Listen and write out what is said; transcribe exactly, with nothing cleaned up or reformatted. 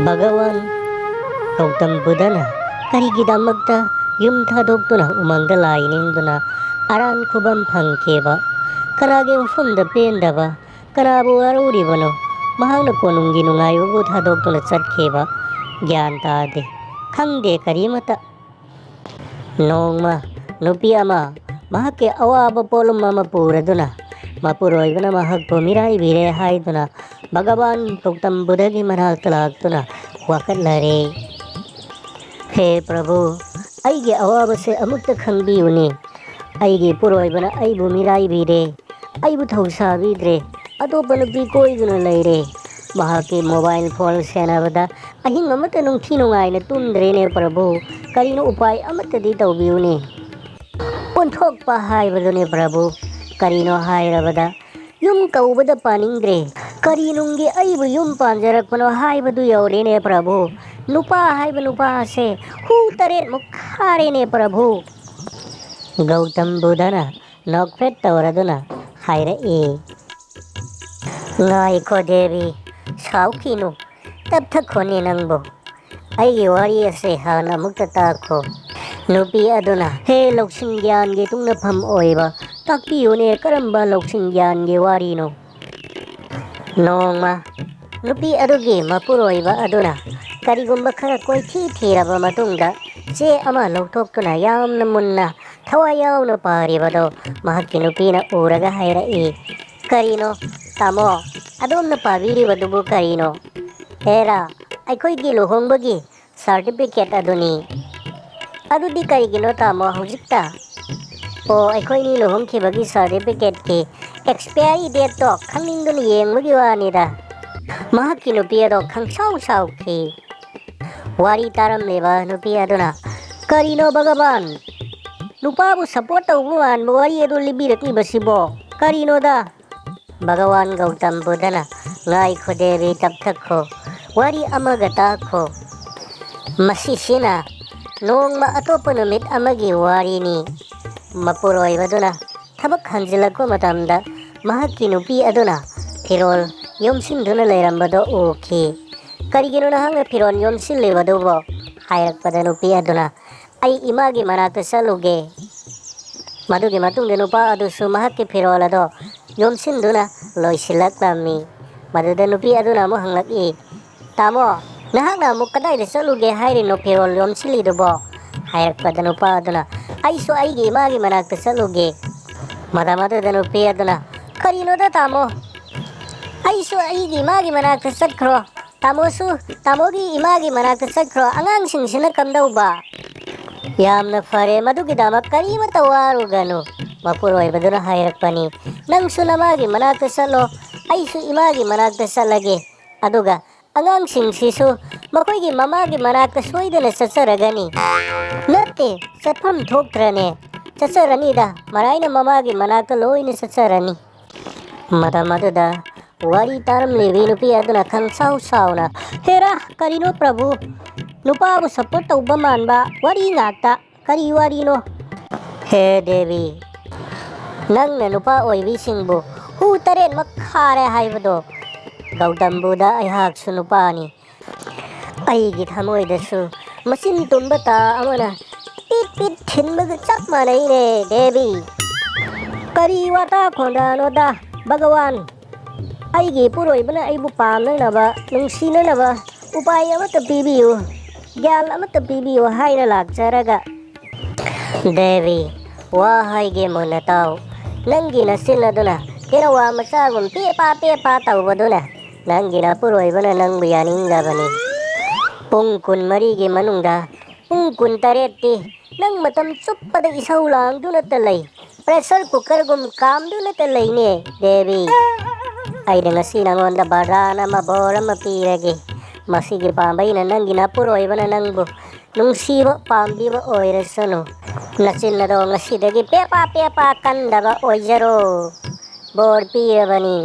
ꯚꯒꯋꯥꯟ ꯒꯧꯇꯝ ꯕꯨꯙꯅ ꯀꯔꯤꯒꯤꯗꯃꯛꯇ ꯌꯨꯝ ꯊꯥꯗꯣꯛꯇꯨꯅ ꯎꯃꯪꯗ ꯂꯥꯏ ꯅꯤꯡꯗꯨꯅ ꯑꯔꯥꯟ ꯈꯨꯕꯝ ꯐꯪꯈꯤꯕ? ꯀꯅꯥꯒꯤ ꯃꯐꯝꯗ ꯄꯦꯟꯗꯕ? ꯀꯅꯥꯕꯨ ꯋꯥꯔꯧꯔꯤꯕꯅꯣ? ꯃꯍꯥꯛꯅ ꯀꯣꯅꯨꯡꯒꯤ ꯅꯨꯡꯉꯥꯏꯕꯕꯨ ꯊꯥꯗꯣꯛꯇꯨꯅ ꯆꯠꯈꯤꯕ꯫ ꯒ꯭ꯌꯥꯟ ꯇꯥꯗꯦ, ꯈꯪꯗꯦ ꯀꯔꯤꯃꯠꯇ꯫ ꯅꯣꯡꯃ ꯅꯨꯄꯤ ꯑꯃ ꯃꯍꯥꯛꯀꯤ ꯑꯋꯥꯕ ꯄꯣꯠꯂꯨꯝ ꯑꯃ ꯄꯨꯔꯗꯨꯅ ꯃꯄꯨꯔꯣꯏꯕꯅ ꯃꯍꯥꯛꯄꯨ ꯃꯤꯔꯥꯏꯕꯤꯔꯦ ꯍꯥꯏꯗꯨꯅ ꯚꯒꯋꯥꯟ ꯒꯧꯇꯝ ꯕꯨꯙꯒꯤ ꯃꯅꯥꯛꯇ ꯂꯥꯛꯇꯨꯅ ꯋꯥꯀꯠꯅꯔꯦ꯫ ꯍꯦ ꯄ꯭ꯔꯚꯨ, ꯑꯩꯒꯤ ꯑꯋꯥꯕꯁꯦ ꯑꯃꯨꯛꯇ ꯈꯪꯕꯤꯌꯨꯅꯦ꯫ ꯑꯩꯒꯤ ꯏꯄꯨꯔꯣꯏꯕꯅ ꯑꯩꯕꯨ ꯃꯤꯔꯥꯏꯕꯤꯔꯦ, ꯑꯩꯕꯨ ꯊꯧꯁꯥꯕꯤꯗ꯭ꯔꯦ, ꯑꯇꯣꯞꯄ ꯅꯨꯄꯤ ꯀꯣꯏꯗꯨꯅ ꯂꯩꯔꯦ꯫ ꯃꯍꯥꯛꯀꯤ ꯃꯣꯕꯥꯏꯜ ꯐꯣꯟ ꯁꯦꯟꯅꯕꯗ ꯑꯍꯤꯡ ꯑꯃꯠꯇ ꯅꯨꯡꯊꯤ ꯅꯨꯡꯉꯥꯏꯅ ꯇꯨꯝꯗ꯭ꯔꯦꯅꯦ ꯄ꯭ꯔꯚꯨ꯫ ꯀꯔꯤꯅꯣ ꯎꯄꯥꯏ ꯑꯃꯠꯇꯗꯤ ꯇꯧꯕꯤꯌꯨꯅꯦ꯫ ꯑꯣꯟꯊꯣꯛꯄ ꯍꯥꯏꯕꯗꯨꯅꯦ ꯄ꯭ꯔꯚꯨ꯫ ꯀꯔꯤꯅꯣ ꯍꯥꯏꯔꯕꯗ ꯌꯨꯝ ꯀꯧꯕꯗ ꯄꯥꯅꯤꯡꯗ꯭ꯔꯦ꯫ ꯀꯔꯤ ꯅꯨꯡꯒꯤ ꯑꯩꯕꯨ ꯌꯨꯝ ꯄꯥꯟꯖꯔꯛꯄꯅꯣ ꯍꯥꯏꯕꯗꯨ ꯌꯧꯔꯦꯅꯦ ꯄ꯭ꯔꯚꯨ꯫ ꯅꯨꯄꯥ ꯍꯥꯏꯕ ꯅꯨꯄꯥ ꯑꯁꯦ ꯍꯨ ꯇꯔꯦꯠꯃꯨꯛ ꯈꯥꯔꯦꯅꯦ ꯄ꯭ꯔꯚꯨ꯫ ꯒꯧꯇꯝ ꯕꯨꯙꯅ ꯅꯣꯛꯐꯦꯠ ꯇꯧꯔꯗꯨꯅ ꯍꯥꯏꯔꯛꯏ, "ꯉꯥꯏꯈꯣ ꯗꯦꯕꯤ, ꯁꯥꯎꯈꯤꯅꯨ, ꯇꯞꯊꯈꯣꯅꯦ ꯅꯪꯕꯨ꯫ ꯑꯩꯒꯤ ꯋꯥꯔꯤ ꯑꯁꯦ ꯍꯥꯟꯅ ꯑꯃꯨꯛꯇ ꯇꯥꯈꯣ꯫" ꯅꯨꯄꯤ ꯑꯗꯨꯅ, "ꯍꯦ ꯂꯧꯁꯤꯡ ꯒ꯭ꯌꯥꯟꯒꯤ ꯇꯨꯡꯅꯐꯝ ꯑꯣꯏꯕ, ꯇꯥꯛꯄꯤꯌꯨꯅꯦ, ꯀꯔꯝꯕ ꯂꯧꯁꯤꯡ ꯒ꯭ꯌꯥꯟꯒꯤ ꯋꯥꯔꯤꯅꯣ?" ꯅꯣꯡꯃ ꯅꯨꯄꯤ ꯑꯗꯨꯒꯤ ꯃꯄꯨꯔꯣꯏꯕ ꯑꯗꯨꯅ ꯀꯔꯤꯒꯨꯝꯕ ꯈꯔ ꯀꯣꯏꯊꯤ ꯊꯤꯔꯕ ꯃꯇꯨꯡꯗ ꯆꯦ ꯑꯃ ꯂꯧꯊꯣꯛꯇꯨꯅ ꯌꯥꯝꯅ ꯃꯨꯟꯅ ꯊꯋꯥꯏ ꯌꯥꯎꯅ ꯄꯥꯔꯤꯕꯗꯣ ꯃꯍꯥꯛꯀꯤ ꯅꯨꯄꯤꯅ ꯎꯔꯒ ꯍꯥꯏꯔꯛꯏ, "ꯀꯔꯤꯅꯣ ꯇꯥꯃꯣ, ꯑꯗꯣꯝꯅ ꯄꯥꯕꯤꯔꯤꯕꯗꯨꯕꯨ ꯀꯔꯤꯅꯣ?" "ꯑꯦꯔꯥ, ꯑꯩꯈꯣꯏꯒꯤ ꯂꯨꯍꯣꯡꯕꯒꯤ ꯁꯥꯔꯇꯤꯐꯤꯀꯦꯠ ꯑꯗꯨꯅꯤ꯫" "ꯑꯗꯨꯗꯤ ꯀꯔꯤꯒꯤꯅꯣ ꯇꯥꯃꯣ ꯍꯧꯖꯤꯛꯇ?" "ꯑꯣ, ꯑꯩꯈꯣꯏꯅꯤ ꯂꯨꯍꯣꯡꯈꯤꯕꯒꯤ ꯁꯥꯔꯇꯤꯐꯤꯀꯦꯠꯀꯤ ꯑꯦꯛꯁꯄꯤꯌꯥꯔꯤ ꯗꯦꯠꯇꯣ ꯈꯪꯅꯤꯡꯗꯨꯅ ꯌꯦꯡꯕꯒꯤ ꯋꯥꯅꯤꯗ꯫" ꯃꯍꯥꯛꯀꯤ ꯅꯨꯄꯤ ꯑꯗꯣ ꯈꯪꯁꯥꯎ ꯁꯥꯎꯈꯤ꯫ ꯋꯥꯔꯤ ꯇꯥꯔꯝꯂꯤꯕ ꯅꯨꯄꯤ ꯑꯗꯨꯅ, "ꯀꯔꯤꯅꯣ ꯚꯒꯕꯥꯟ? ꯅꯨꯄꯥꯕꯨ ꯁꯄꯣꯔꯠ ꯇꯧꯕ ꯃꯥꯟꯕ ꯋꯥꯔꯤ ꯑꯗꯨ ꯂꯤꯕꯤꯔꯛꯂꯤꯕꯁꯤꯕꯣ? ꯀꯔꯤꯅꯣꯗ?" ꯚꯒꯋꯥꯟ ꯒꯧꯇꯝ ꯕꯨꯙꯅ, "ꯉꯥꯏꯈꯣ ꯗꯦꯕꯤ, ꯇꯞꯊꯈꯣ, ꯋꯥꯔꯤ ꯑꯃꯒ ꯇꯥꯈꯣ꯫ ꯃꯁꯤꯁꯤꯅ ꯅꯣꯡꯃ ꯑꯇꯣꯞꯄ ꯅꯨꯃꯤꯠ ꯑꯃꯒꯤ ꯋꯥꯔꯤꯅꯤ꯫" ꯃꯄꯨꯔꯣꯏꯕꯗꯨꯅ ꯊꯕꯛ ꯍꯟꯖꯤꯜꯂꯛꯄ ꯃꯇꯝꯗ ꯃꯍꯥꯛꯀꯤ ꯅꯨꯄꯤ ꯑꯗꯨꯅ ꯐꯤꯔꯣꯜ ꯌꯣꯝꯁꯤꯟꯗꯨꯅ ꯂꯩꯔꯝꯕꯗꯨ ꯎꯈꯤ꯫ "ꯀꯔꯤꯒꯤꯅꯣ ꯅꯍꯥꯛꯅ ꯐꯤꯔꯣꯜ ꯌꯣꯝꯁꯤꯜꯂꯤꯕꯗꯨꯕꯣ?" ꯍꯥꯏꯔꯛꯄꯗ ꯅꯨꯄꯤ ꯑꯗꯨꯅ, "ꯑꯩ ꯏꯃꯥꯒꯤ ꯃꯅꯥꯛꯇ ꯆꯠꯂꯨꯒꯦ"꯫ ꯃꯗꯨꯒꯤ ꯃꯇꯨꯡꯗ ꯅꯨꯄꯥ ꯑꯗꯨꯁꯨ ꯃꯍꯥꯛꯀꯤ ꯐꯤꯔꯣꯜ ꯑꯗꯣ ꯌꯣꯝꯁꯤꯟꯗꯨꯅ ꯂꯣꯏꯁꯤꯜꯂꯛꯂꯝꯃꯤ꯫ ꯃꯗꯨꯗ ꯅꯨꯄꯤ ꯑꯗꯨꯅ ꯑꯃꯨꯛ ꯍꯪꯂꯛꯏ, "ꯇꯥꯃꯣ, ꯅꯍꯥꯛꯅ ꯑꯃꯨꯛ ꯀꯗꯥꯏꯗ ꯆꯠꯂꯨꯒꯦ ꯍꯥꯏꯔꯤꯅꯣ ꯐꯤꯔꯣꯜ ꯌꯣꯝꯁꯤꯜꯂꯤꯗꯨꯕꯣ?" ꯍꯥꯏꯔꯛꯄꯗ ꯅꯨꯄꯥ ꯑꯗꯨꯅ, "ꯑꯩꯁꯨ ꯑꯩꯒꯤ ꯏꯃꯥꯒꯤ ꯃꯅꯥꯛꯇ ꯆꯠꯂꯨꯒꯦ"꯫ ꯃꯇꯝ ꯑꯗꯨꯗ ꯅꯨꯄꯤ ꯑꯗꯨꯅ, "ꯀꯔꯤꯅꯣꯗ ꯇꯥꯃꯣ, ꯑꯩꯁꯨ ꯑꯩꯒꯤ ꯏꯃꯥꯒꯤ ꯃꯅꯥꯛꯇ ꯆꯠꯈ꯭ꯔꯣ, ꯇꯥꯃꯣꯁꯨ ꯇꯥꯃꯣꯒꯤ ꯏꯃꯥꯒꯤ ꯃꯅꯥꯛꯇ ꯆꯠꯈ꯭ꯔꯣ, ꯑꯉꯥꯡꯁꯤꯡꯁꯤꯅ ꯀꯝꯗꯧꯕ?" "ꯌꯥꯝꯅ ꯐꯔꯦ, ꯃꯗꯨꯒꯤꯗꯃꯛ ꯀꯔꯤꯃꯠꯇ ꯋꯥꯔꯨꯒꯅꯨ"꯫ ꯃꯄꯨꯔꯣꯏꯕꯗꯨꯅ ꯍꯥꯏꯔꯛꯄꯅꯤ, "ꯅꯪꯁꯨ ꯅꯃꯥꯒꯤ ꯃꯅꯥꯛꯇ ꯆꯠꯂꯣ, ꯑꯩꯁꯨ ꯏꯃꯥꯒꯤ ꯃꯅꯥꯛꯇ ꯆꯠꯂꯒꯦ꯫ ꯑꯗꯨꯒ ꯑꯉꯥꯡꯁꯤꯡꯁꯤꯁꯨ ꯃꯈꯣꯏꯒꯤ ꯃꯃꯥꯒꯤ ꯃꯅꯥꯛꯇ ꯁꯣꯏꯗꯅ ꯆꯠꯆꯔꯒꯅꯤ"꯫ "ꯅꯠꯇꯦ, ꯆꯠꯐꯝ ꯊꯣꯛꯇ꯭ꯔꯅꯦ? ꯆꯠꯆꯔꯅꯤꯗ, ꯃꯔꯥꯏꯅ ꯃꯃꯥꯒꯤ ꯃꯅꯥꯛꯇ ꯂꯣꯏꯅ ꯆꯠꯆꯔꯅꯤ"꯫ ꯃꯇꯝ ꯑꯗꯨꯗ ꯋꯥꯔꯤ ꯇꯥꯔꯝꯂꯤꯕꯤ ꯅꯨꯄꯤ ꯑꯗꯨꯅ ꯈꯪꯁꯥꯎ ꯁꯥꯎꯅ, "ꯍꯦꯔꯥ, ꯀꯔꯤꯅꯣ ꯄ꯭ꯔꯚꯨ? ꯅꯨꯄꯥꯕꯨ ꯁꯞꯄꯣꯔꯠ ꯇꯧꯕ ꯃꯥꯟꯕ ꯋꯥꯔꯤ ꯉꯥꯛꯇ꯫ ꯀꯔꯤ ꯋꯥꯔꯤꯅꯣ?" "ꯍꯦ ꯗꯦꯕꯤ, ꯅꯪꯅ ꯅꯨꯄꯥ ꯑꯣꯏꯕꯤꯁꯤꯡꯕꯨ ꯍꯨ ꯇꯔꯦꯠꯃꯛ ꯈꯥꯔꯦ ꯍꯥꯏꯕꯗꯣ, ꯒꯧꯇꯝ ꯕꯨꯙ ꯑꯩꯍꯥꯛꯁꯨ ꯅꯨꯄꯥꯅꯤ꯫ ꯑꯩꯒꯤ ꯊꯃꯣꯏꯗꯁꯨ ꯃꯆꯤꯟ ꯇꯨꯝꯕ ꯇꯥ ꯑꯃꯅ ꯄꯤꯠ ꯄꯤꯠ ꯊꯤꯟꯕꯒ ꯆꯞ ꯃꯥꯟꯅꯩꯅꯦ ꯗꯦꯕꯤ"꯫ "ꯀꯔꯤ ꯋꯥꯇꯥ ꯈꯣꯟꯗꯥꯅꯣꯗ ꯚꯒꯋꯥꯟ? ꯑꯩꯒꯤ ꯏꯄꯨꯔꯣꯏꯕꯅ ꯑꯩꯕꯨ ꯄꯥꯝꯅꯅꯕ, ꯅꯨꯡꯁꯤꯅꯅꯕ ꯎꯄꯥꯏ ꯑꯃꯠꯇ ꯄꯤꯕꯤꯌꯨ, ꯒ꯭ꯌꯥꯟ ꯑꯃꯠꯇ ꯄꯤꯕꯤꯌꯨ ꯍꯥꯏꯅ ꯂꯥꯛꯆꯔꯒ"꯫ "ꯗꯦꯕꯤ, ꯋꯥ ꯍꯥꯏꯒꯦ ꯃꯨꯟꯅ ꯇꯥꯎ꯫ ꯅꯪꯒꯤ ꯅꯆꯤꯟ ꯑꯗꯨꯅ ꯇꯦꯅꯋꯥ ꯃꯆꯥꯒꯨꯝ ꯄꯦꯄꯥ ꯄꯦꯄꯥ ꯇꯧꯕꯗꯨꯅ ꯅꯪꯒꯤ ꯅꯄꯨꯔꯣꯏꯕꯅ ꯅꯪꯕꯨ ꯌꯥꯅꯤꯡꯗꯕꯅꯤ꯫ ꯄꯨꯡ ꯀꯨꯟꯃꯔꯤꯒꯤ ꯃꯅꯨꯡꯗ ꯄꯨꯡ ꯀꯨꯟꯇꯔꯦꯠꯇꯤ ꯅꯪ ꯃꯇꯝ ꯆꯨꯞꯄꯗ ꯏꯁꯧ ꯂꯥꯡꯗꯨꯅꯇ ꯂꯩ꯫ ꯄ꯭ꯔꯦꯁꯔ ꯀꯨꯀꯔꯒꯨꯝ ꯀꯥꯝꯗꯨꯅꯇ ꯂꯩꯅꯦ ꯗꯦꯕꯤ꯫ ꯑꯩꯅ ꯉꯁꯤ ꯅꯉꯣꯟꯗ ꯕꯔꯗꯥꯟ ꯑꯃ, ꯕꯣꯔ ꯑꯃ ꯄꯤꯔꯒꯦ꯫ ꯃꯁꯤꯒꯤ ꯄꯥꯝꯕꯩꯅ ꯅꯪꯒꯤ ꯅꯄꯨꯔꯣꯏꯕꯅ ꯅꯪꯕꯨ ꯅꯨꯡꯁꯤꯕ ꯄꯥꯝꯕꯤꯕ ꯑꯣꯏꯔꯁꯅꯨ꯫ ꯅꯆꯤꯟ ꯑꯗꯣ ꯉꯁꯤꯗꯒꯤ ꯄꯦꯄꯥ ꯄꯦꯄꯥ ꯀꯟꯗꯕ ꯑꯣꯏꯖꯔꯣ꯫ ꯕꯣꯔ ꯄꯤꯔꯕꯅꯤ"꯫